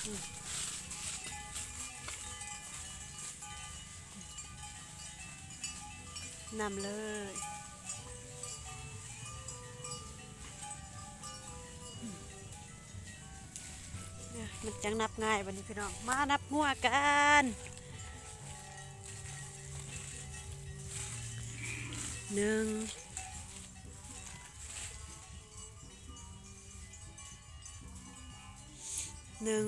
ນຳເລີຍ ມັນຈັ່ງນັບງ່າຍບັດນີ້ພີ່ນ້ອງ ມານັບງົວກັນ ໜຶ່ງ ໜຶ່ງ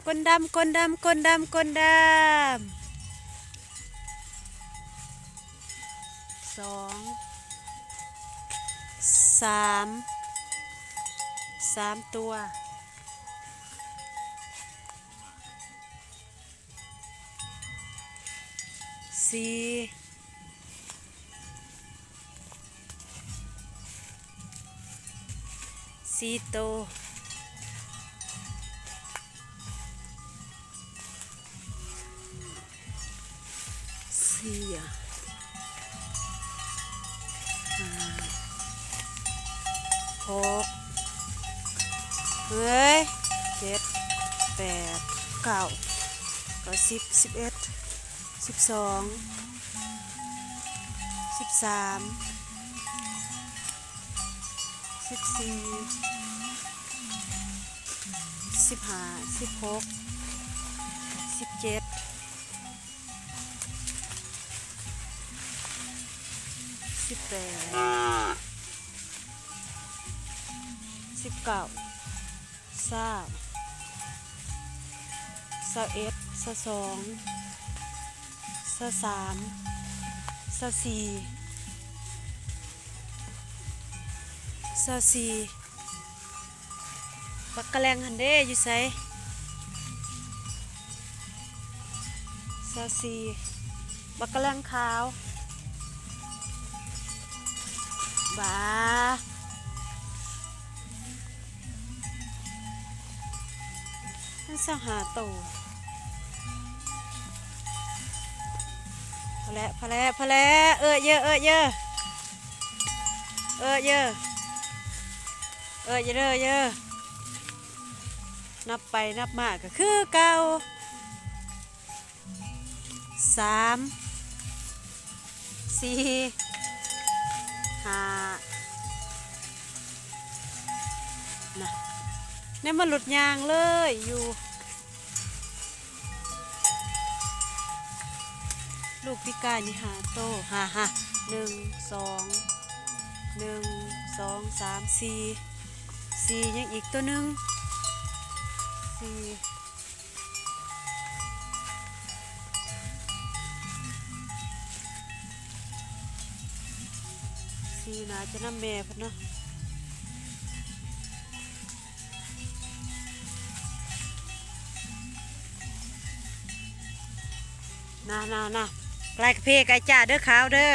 ກົ້ນດຳ ກົ້ນດຳ ກົ້ນດຳ ກົ້ນດຳ ສອງ ສາມ ສາມຕົວ ສີ່ ສີ່ໂຕ ສີ່ ຫ້າ ຫົກ ເຮີ້ຍ ເຈັດ ແປດ ເກົ້າ ເກົ້າ ສິບ ສິບເອັດ ສິບສອງ ສິບສາມ ສິບສີ່ ສິບຫ້າ ສິບຫົກ ສິບເຈັດ ສິບແປດ ສິບເກົ້າ ຊາວ ຊາວເອັດ ຊາວສອງ ຊາວສາມ ຊາວສີ່ ຊາວສີ່ ບັກກະແລັງຫັ້ນເດ້ ຢູ່ໃສ? ຊາວສີ່ ບັກກະແລັງຂາວ ບາ ມັນຊາວຫ້າໂຕ ພໍແລ້ວ ພໍແລ້ວ ພໍແລ້ວ ເອີເຢີ ເອີເຢີ ເອີເຢີ ເອີເຢີເດີ ເຢີ ນັບໄປນັບມາກໍຄືເກົ່າ ສາມ ສີ່ ຫ້າ ນະ ແນວມະນຸດຍ່າງເລີຍຢູ່ ລູກປີກາຍນີ້ຫ້າໂຕ ຫ້າ ຫ້າ ໜຶ່ງ ສອງ ໜຶ່ງ ສອງ ສາມ ສີ່ ສີ່ ຍັງອີກໂຕໜຶ່ງ ສີ່ ສີ່ ໜ້າຈະນຳແມ່ເພິ່ນເນາະ ນາ ນາ ນາ ໄລ່ກະເພໄກ່ຈ້າເດີຂາວເດີ.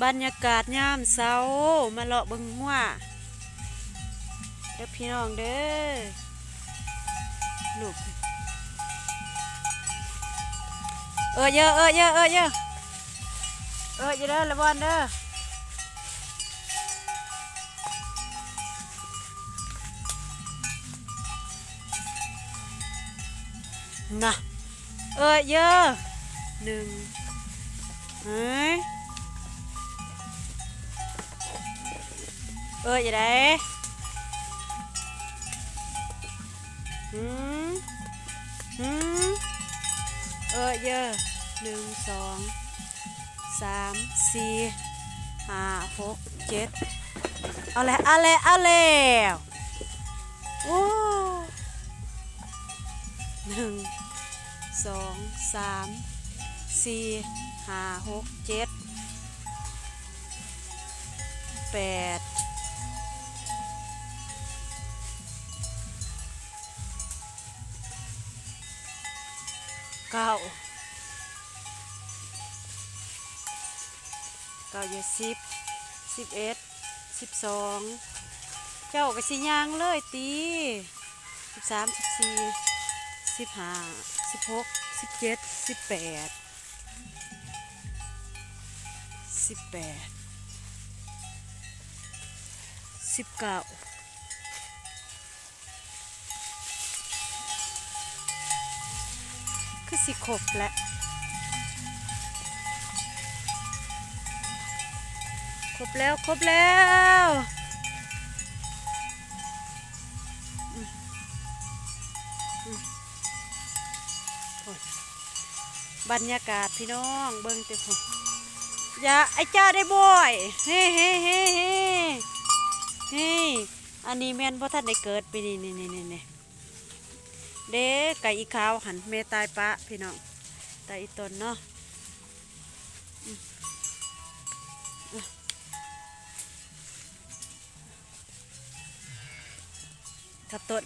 ບັນຍາກາດຍາມເຊົ້າ ມາເລາະເບິ່ງງົວເດີພີ່ນ້ອງເດີ ລູກ ເອີເຢີ ເອີເຢີ ເອີເຢີ ເອີເຢີເດີ ລະບອນເດີ. ນະ ເອີເຢີ ໜຶ່ງ ເອີຍ ເອີຍ ຈະໄດ້ ຫືມ ຫືມ ເອີເຢີ ໜຶ່ງ ສອງ ສາມ ສີ່ ຫ້າ ຫົກ ເຈັດ ເອົາແລ້ວ ເອົາແລ້ວ ເອົາແລ້ວ ໂອ້ ໜຶ່ງ ສອງ ສາມ ສີ່ ຫ້າ ຫົກ ເຈັດ ແປດ ເກົ້າ ເກົ້າ ເຈັດ ສິບ ສິບເອັດ ສິບສອງ ເຈົ້າກໍຊິຍ່າງເລີຍຕິ ສິບສາມ ສິບສີ່ ສິບຫ້າ ສິບຫົກ ສິບເຈັດ ສິບແປດ ສິບແປດ ສິບເກົ້າ ຄືຊິຄົບແລ້ວ ຄົບແລ້ວ ຄົບແລ້ວ ອືມ ອືມ ໂອ້ຍ ບັນຍາກາດພີ່ນ້ອງ ເບິ່ງແຕ່ພຸ້ນ ຢ່າ ໄອ້ເຈົ້າໄດ້ບອຍ ເຮ ເຮ ເຮ ເຮ ເຮ ອັນນີ້ແມ່ນບໍ່ທັນໄດ້ເກີດປີນີ້ ນີ້ ນີ້ ນີ້ ນີ້ ເດ້ ໄກ່ອີຂາວຫັ້ນ ແມ່ຕາຍປະພີ່ນ້ອງ ຕາຍອີຕົນເນາະ ອືມ ອືມ ກັບຕົ້ນ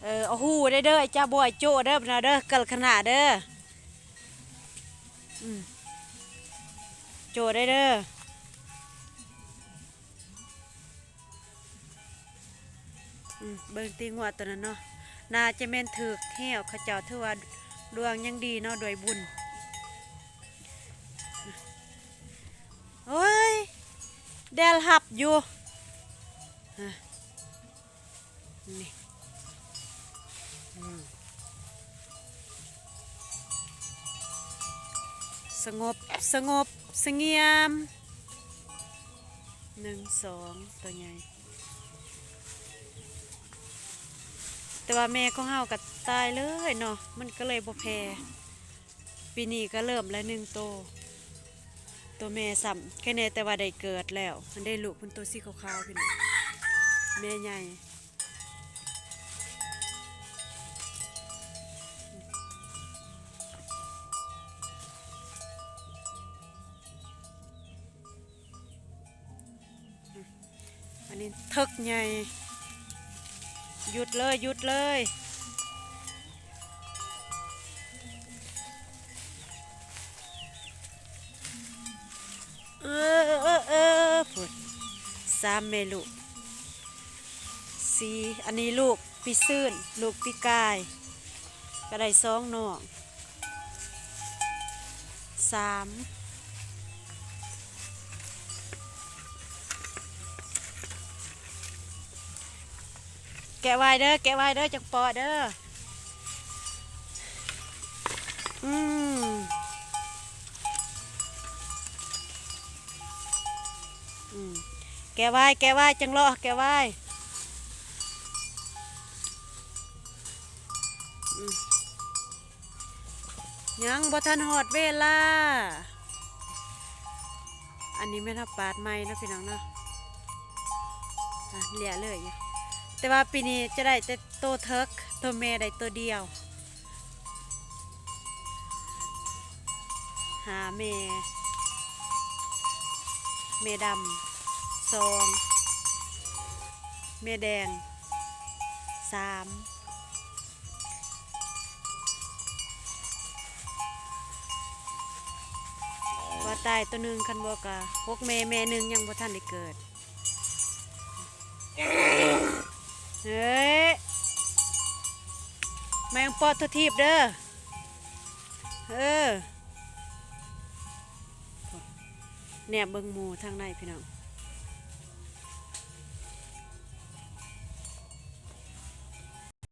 ເອີ ເອົາຫູໄດ້ເດີ ໄອ້ເຈົ້າບໍ່ ໄອ້ໂຈ້ເດີ ເດີ ກັນລະຄະນະເດີ ອືມ ໂຈ້ໄດ້ເດີ ອືມ ເບິ່ງຕີງົວໂຕນັ້ນເນາະ ໜ້າຈະແມ່ນຖືກແຮ້ວ ເຂົາເຈົ້າຖືວ່າດວງຍັງດີເນາະ ດ້ວຍບຸນ ໂອ້ຍ ແດດຮັບຢູ່ ນີ້ ອືມ ສະຫງົບ ສະຫງົບສະຫງຽມ ໜຶ່ງ ສອງ ໂຕໃຫຍ່ ແຕ່ວ່າແມ່ຂອງເຮົາກໍຕາຍເລີຍເນາະ ມັນກໍເລີຍບໍ່ແຜ່ ປີນີ້ກໍເລີ່ມແລ້ວໜຶ່ງໂຕ ໂຕແມ່ຊ້ຳ ແຄ່ແນ່ແຕ່ວ່າໄດ້ເກີດແລ້ວ ຫັ້ນເດ້ ລູກເພິ່ນໂຕສີຂາວໆ ພີ່ນ້ອງ ແມ່ໃຫຍ່ ອັນນີ້ເຖິກໃຫຍ່ ຢຸດເລີຍ ຢຸດເລີຍ ເອີ ເອີ ເອີ ພຸ້ນ ສາມແມ່ລູກ ສີ່ ອັນນີ້ລູກປີຊືນ ລູກປີກາຍ ກໍໄດ້ສອງນ້ອງ ສາມ ແກະໄວ້ເດີ ແກະໄວ້ເດີ ຈັກປໍເດີ ອືມ ອືມ ແກະໄວ້ ແກະໄວ້ ຈັ່ງເລາະ ແກະໄວ້ ອືມ ຍັງບໍ່ທັນຮອດເວລາ ອັນນີ້ແມ່ນເຮົາປາດໃໝ່ເນາະ ພີ່ນ້ອງເນາະ ອ່ະ ເລຍເລີຍ ແຕ່ວ່າປີນີ້ຈະໄດ້ແຕ່ໂຕເຖິກ ໂຕແມ່ໄດ້ໂຕດຽວ ຫ້າແມ່ ແມ່ດຳ ສອງ ແມ່ແດງ ສາມ ວ່າຕາຍໂຕໜຶ່ງ ຄັນບໍ່ກະຫົກແມ່ ແມ່ໜຶ່ງຍັງບໍ່ທັນໄດ້ເກີດ ເອີ ແມງປອດໂຕທີບເດີ ເອີ ແນບເບິ່ງໝູ່ທາງໃນພີ່ນ້ອງ